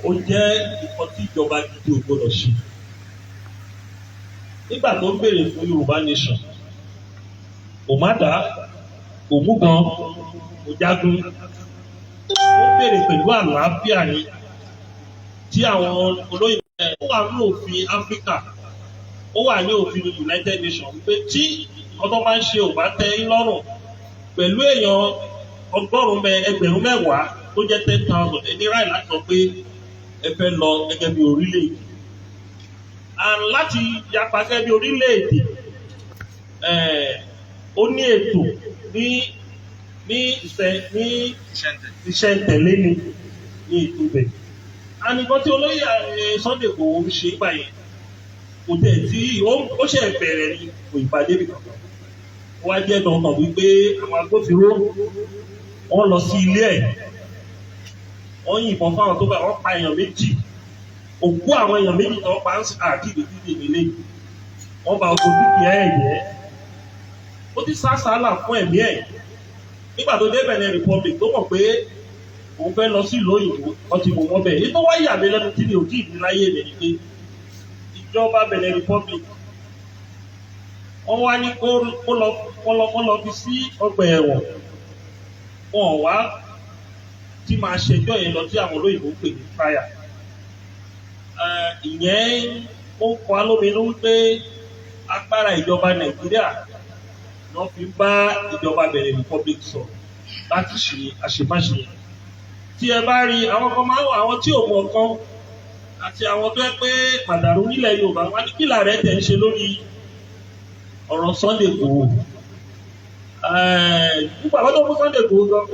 Ó jẹ́ nǹkan tí ìjọba gidi ò gbọdọ̀ ṣe. Nígbà tó ń béèrè fún Yorùbá nation, kò má dá, kò mú gan, kò jagun. Ó béèrè pẹ̀lú àlàáfíà ni tí àwọn olóyìnbó. Ó wà ní òfin Áfíríkà, ó wà ní òfin United Nations pé tí ọdọ́ máa ń ṣe ò bá tẹ́ yín lọ́rùn, pẹ̀lú èèyàn 100 10,000 tó jẹ́ 10,000, ẹni ráì láti sọ pé ẹ fẹ́ lọ gẹ́gẹ́ bí orílẹ̀-èdè. And láti yapa gẹ́gẹ́ bí orílẹ̀-èdè, ó ní ètò ní ìṣe ní ìṣẹ̀ntẹ̀lé ni ní ètò bẹ̀. And nǹkan tí olóyè Sunday Igboho ń ṣe gbà yẹn, kò tẹ̀ tí ó ṣe bẹ̀rẹ̀ ni, kò ìpàdé bì kankan. Ó wá jẹ́ dandan wípé àwọn agbófinró, wọ́n lọ sí ilé ẹ̀, wọ́n yìnbọn fáwọn tó bá wọ́n pa èèyàn 2. Òkú àwọn èèyàn 2 tó pa ń àti ìdíje nílé, wọ́n bà ọkọ̀ dúkìá ẹ̀ jẹ́. Ó ti sá sálà fún ẹ̀mí ẹ̀. Nígbà tó dé Benin Republic, tó mọ̀ pé òun fẹ́ lọ sí ìlú òyìnbó, wọ́n ti mú wọn bẹ̀. Èyí tó wá yà mí lẹ́nu tí mi ò tíì ní láyé mi ni pé ìjọba Benin Republic, wọ́n wá ní kó lọ fi sí ọgbà ẹ̀wọ̀n. Wọn wá tí máa ṣẹjọ́ yẹn lọ tí àwọn olóyìnbó ń pè ní trial. Ìyẹn ó ń kọ́ alóminú wípé agbára ìjọba Nàìjíríà ló fi ń bá ìjọba Benin Republic sọ̀rọ̀ láti ṣe àṣemáṣe yẹn. Tí ẹ bá rí àwọn kan máa ń wọ àwọn tí ò mọ̀ kan àti àwọn tó yẹ pé pàdánù nílẹ̀ Yorùbá wọn ní kílà rẹ̀ tẹ̀ ń ṣe lórí ọ̀rọ̀ Sunday Igboho. Nígbà tó mú Sunday Igboho gan,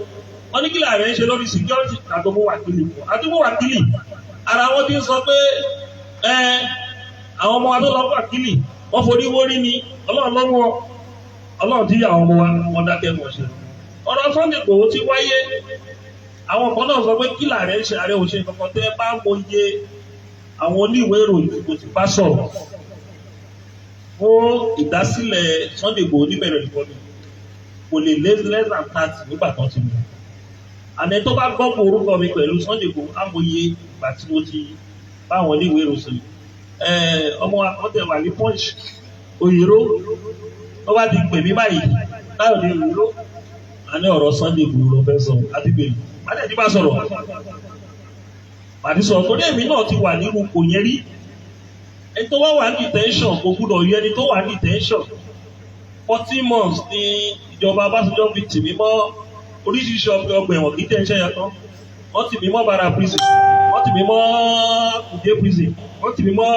wọ́n ní kílà rẹ̀ ń ṣe lórí security àtọmú wákìlì fún àtọmú wákìlì. Ara wọn ti ń sọ pé àwọn ọmọ wa tó lọ wákìlì, wọ́n forí wórí ni. Ọlọ́run lọ́wọ́, Ọlọ́run tí àwọn ọmọ wa wọn dákẹ́ wọn ṣe. Ọ̀rọ̀ Sunday Igboho ti wáyé, àwọn kan náà sọ pé kílà rẹ̀ ń ṣe. Ààrẹ òṣèlú kankan tẹ́ bá mọ iye àwọn oníwèé ìròyìn kò ti bá sọ̀rọ̀ fún ìdásílẹ̀ Sunday Igboho níbẹ̀rẹ̀ Republic, kò lè lé less than 30 nígbà tán ti mú. Àmì tó bá gbọ́ pé orúkọ mi pẹ̀lú Sunday Igboho, amòye ìgbà tí mo ti bá àwọn oníwèé ìròyìn sọ̀rọ̀. Ọmọ akọ́tẹ̀ wà ní Punch, Òyìnbó, tó bá ti pè mí báyìí, "Káyọ̀dé Òyìnbó," a ní ọ̀rọ̀ Sunday Igboho ló fẹ́ sọ àti pé má dẹ̀ ti bá sọ̀rọ̀ màdí sọ̀rọ̀, torí èmi náà ti wà nírú kò yẹn rí. Ẹni tó wá wà ní detention, kò gbúdọ̀ yọ ẹni tó wà ní detention. 14 months ní ìjọba Ọbásanjọ́ fi tì mí mọ́ oríṣiríṣi ọgbà ẹ̀wọ̀n. Kì í tẹ̀ ń ṣe yẹn tán. Wọ́n tì mí mọ́ Bara prison, wọ́n tì mí mọ́ Kuje prison, wọ́n tì mí mọ́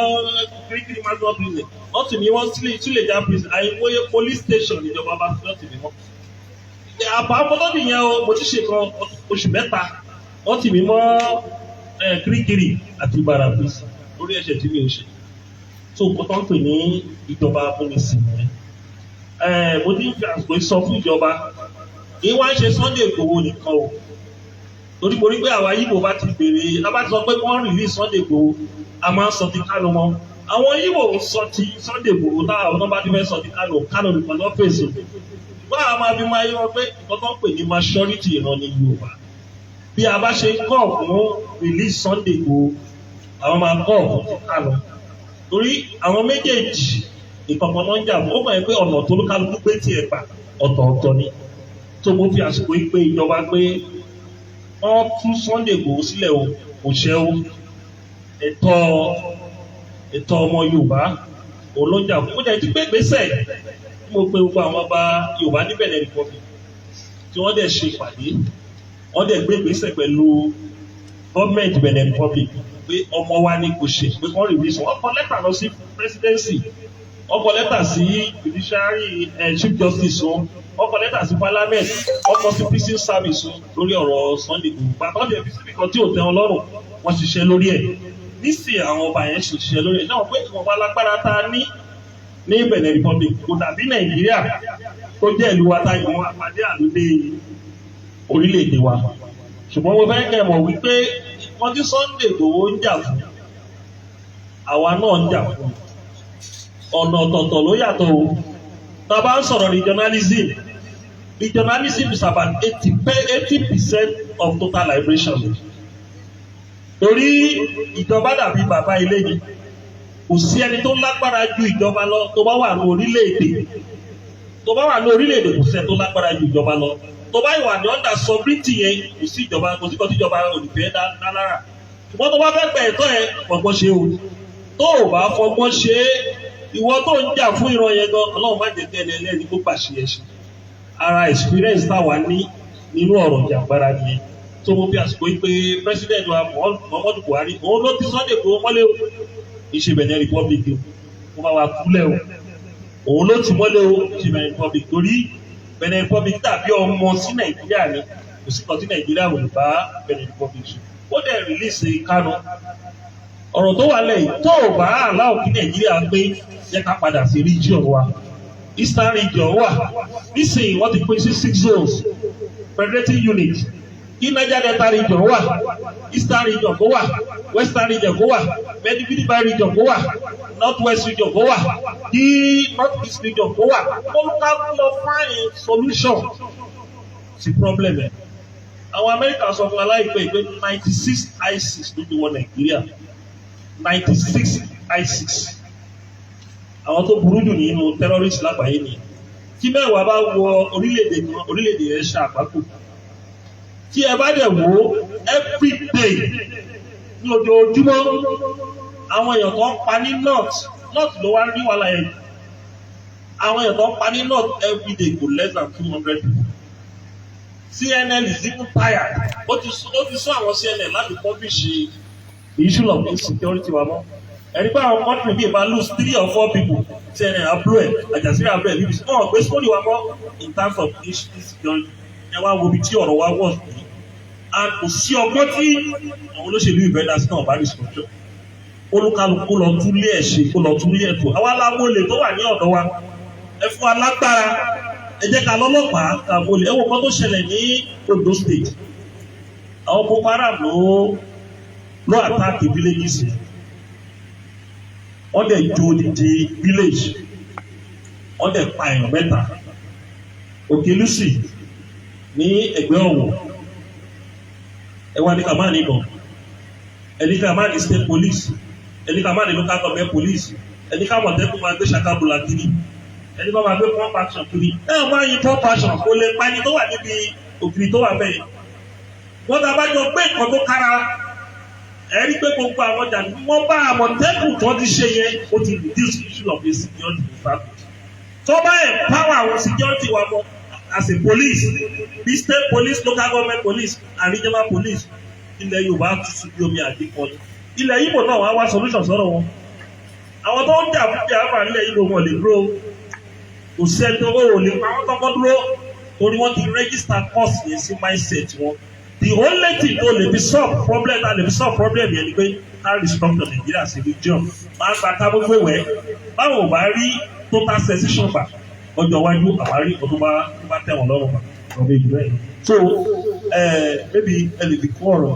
Kirikiri maximum prison, wọ́n tì mí mọ́ Suleja prison. Àìmọye police station ìjọba Ọbásanjọ́ tì mí mọ́. Àbámọ́tò yẹn o, mo ti ṣe kan oṣù 3, wọ́n tì mí mọ́ Kirikiri àti Bara prison lórí ẹ̀ṣẹ̀ tí mi ò ṣe. Tó kọ́ tó ń pè ní ìjọba amúnisìn yẹn, mo ti ń fi àsìkò yìí sọ fún ìjọba, kì í wá ń ṣe Sunday Igboho nìkan o, torí mo rí pé àwa Yíbò bá ti béèrè, a bá ti sọ pé wọ́n release Sunday Igboho, a máa ń sọ ti Kánú mọ́. Àwọn Yíbò ń sọ ti Sunday Igboho, táwọn náà bá ti fẹ́ sọ ti Kánú, Kánú nìkan ló fèsì. Ṣùgbọ́n àwọn máa fi máa yé wọn pé nǹkan tó ń pè ní majority ìran ní Yorùbá, bí a bá ṣe kọ́ fún release Sunday Igboho, àwọn máa kọ́ fún ti Kánú, torí àwọn méjèèjì ìkọ̀kan náà ń jà fún. Ó kàn yẹ pé ọ̀nà tó kálukú gbé tiẹ̀ gbà ọ̀tọ̀ọ̀tọ̀ ni. Tó mo fi àsìkò yìí pé ìjọba pé wọ́n tú Sunday Igboho sílẹ̀ o, kò ṣẹ́ o. Ẹ̀tọ́ ọmọ Yorùbá òun ló ń jà fún. Ó jẹ́ ti gbé ìgbésẹ̀. Mo pe gbogbo àwọn ọba Yorùbá ní Benin Republic, tí wọ́n dẹ̀ ṣe ìpàdé, wọ́n dẹ̀ gbé ìgbésẹ̀ pẹ̀lú gọ́ọ̀mẹ̀ntì Benin Republic pé ọmọ wa ní kò ṣe pé kán release. Wọ́n kọ lẹ́tà lọ sí presidency, wọ́n kọ lẹ́tà sí judiciary, chief justice wọn, wọ́n kọ lẹ́tà sí parliament, wọ́n kọ sí prison service wọn lórí ọ̀rọ̀ Sunday Igboho. Bàtà ọ̀dẹ̀ fi síbi kan tí ò tẹ́ wọn lọ́rùn, wọ́n ṣiṣẹ́ lórí ẹ̀. Nísìnyí, àwọn ọba yẹn ṣiṣẹ́ lórí ẹ̀ náà pé ìwọ̀nba lágbára tá a ní ní Benin Republic kò dàbí Nàìjíríà tó jẹ́ ìlú wa táyọ̀ wọn àpàdé àlùdé orílẹ̀-èdè wa. Ṣùgbọ́n mo fẹ́ kẹ́ mọ̀ wípé wọ́n tí Sunday Igboho ń jà fún, àwa náà ń jà fún. Ọ̀nà ọ̀tọ̀ọ̀tọ̀ ló yàtọ̀ o. Tá a bá ń sọ̀rọ̀ regionalism, regionalism is about 80% of total liberation. Torí ìjọba dàbí bàbá ilé ni. Kò sí ẹni tó lágbára ju ìjọba lọ tó bá wà ní orílẹ̀-èdè. Tó bá wà ní orílẹ̀-èdè, kò sí ẹni tó lágbára ju ìjọba lọ. Tó bá wà ní under sovereignty yẹn, kò sí ìjọba, kò sí kan tí ìjọba olùfẹ́ dá lára. Ṣùgbọ́n tó bá fẹ́ gbẹ̀ ẹ̀tọ́ ẹ, fọgbọ́n ṣe o. Tó o bá fọgbọ́n ṣe é, ìwọ tó ń jà fún ìran yẹn gan, Ọlọ́run má jẹ́ kí ẹni ẹlẹ́ni kó pàṣẹ ẹ̀ ṣe. Ara experience táwa ní nínú ọ̀rọ̀ ìjàngbara nìyẹn. Tó mo fi àsìkò yìí pé President wa Muhammadu Buhari, òun ló ti Sunday Igboho mọ́lé o. Kì í ṣe Benin Republic o, ó bá wa kúlẹ̀ o. Òun ló ti mọ́lé o, kì í ṣe Benin Republic, torí Benin Republic dàbí ọmọ sí Nàìjíríà ni. Kò sí kan tí Nàìjíríà ò lè bá Benin Republic ṣe. Ó dẹ̀ release Kanu. Ọ̀rọ̀ tó wà lẹ́yìn, tó o bá aláwọ̀ kí Nàìjíríà gbé, jẹ́ ká padà sí region wa. Eastern Region wà nísìnyí, wọ́n ti pín sí six zones, federating unit. Kí Niger Delta Region wà, Eastern Region kó wà, Western Region kó wà, Middle Region kó wà, North West Region kó wà, kí North East Region kó wà. Kólúkálukú lọ find solution sí problem ẹ̀. Àwọn Amẹ́ríkà sọ fún wa láìpẹ́ pé 96 ISIS ló ti wọ Nàìjíríà. 96 ISIS, àwọn tó burú jù nínú terrorist lágbàáyé nìyẹn. Tí 10 bá wọ orílẹ̀-èdè kan, orílẹ̀-èdè yẹn ṣe àgbákò. Tí ẹ bá dẹ̀ wò ó, every day, ní ojoojúmọ́, àwọn èèyàn tó ń pa ní north, north ló wá rí wàhálà yẹn. Àwọn èèyàn tó ń pa ní north every day kò less than 200 people. CNN is even tired. Ó ti sún àwọn CNN láti publish the issue of insecurity wa mọ́. Ẹni pé àwọn country bíi bá lose three or four people, CNN abúlé ẹ̀, Al Jazeera abúlé ẹ̀, BBC wọn gbé story wa mọ́ in terms of insecurity. Ẹ wá wo ibi tí ọ̀rọ̀ wa wọ̀ sí, and kò sí ọgbọ́n tí àwọn olóṣèlú ìfẹ́ dá sí náà bá restructure. Olúkálukú lọ túlé ẹ̀ ṣe, kó lọ túlé ẹ̀ tó. Àwa aláwọlé tó wà ní ọ̀dọ̀ wa, ẹ fún wa lágbára, ẹ jẹ́ ká lọ́lọ́pàá ká wọlé. Ẹ wo kan tó ṣẹlẹ̀ ní Ondo State. Àwọn Boko Haram ló attack villages yẹn. Wọ́n dẹ̀ jó odidi village, wọ́n dẹ̀ pa èèyàn mẹ́ta. Òkèlùsì ní ẹgbẹ́ Ọ̀wọ̀. Ẹ wá ní ká má ní ìbọn, ẹni ká má ní state police, ẹni ká má ní local government police, ẹni ká Mọ̀tẹ́kùn máa gbé ṣàkàbùlà kiri, ẹni bá máa gbé pump action kiri. Ẹ ọ̀ máa yin pump action, kò lè pa ẹni tó wà níbi òkìrì tó wà bẹ́ẹ̀. Wọ́n tá a bá jọ gbé nǹkan tó kára, ẹ rí pé gbogbo àwọn jàǹdùkú, wọ́n bá Àmọ̀tẹ́kùn tó ti ṣe yẹn, ó ti reduce issue of insecurity in fact. Tó bá empower àwọn security wa mọ́ as a police, bí state police, local government police and regional police, ilẹ̀ Yorùbá tutù bí omi àdínkù ni. Ilẹ̀ Ìgbò náà wá wá solution sọ̀rọ̀ wọn. Àwọn tó ń jà fún Biafra nílẹ̀ Ìgbò, wọn lè dúró. Kò sí ẹni tó wọ́n lè pa wọ́n tọ́kọ́ dúró, torí wọ́n ti register cause yẹn sí mindset wọn. The only thing tó lè fi solve problem, tá lè fi solve problem yẹn ni pé ká restructure Nàìjíríà sí region. Máa ń gba kábógbé wẹ̀. Báwo ò bá rí total secession gbà, ọjọ́ iwájú àwárí nǹkan tó bá tẹ̀ wọ́n lọ́rùn gbà ọ̀rọ̀ méjì bẹ́ẹ̀. So maybe ẹ lè fi kún ọ̀rọ̀.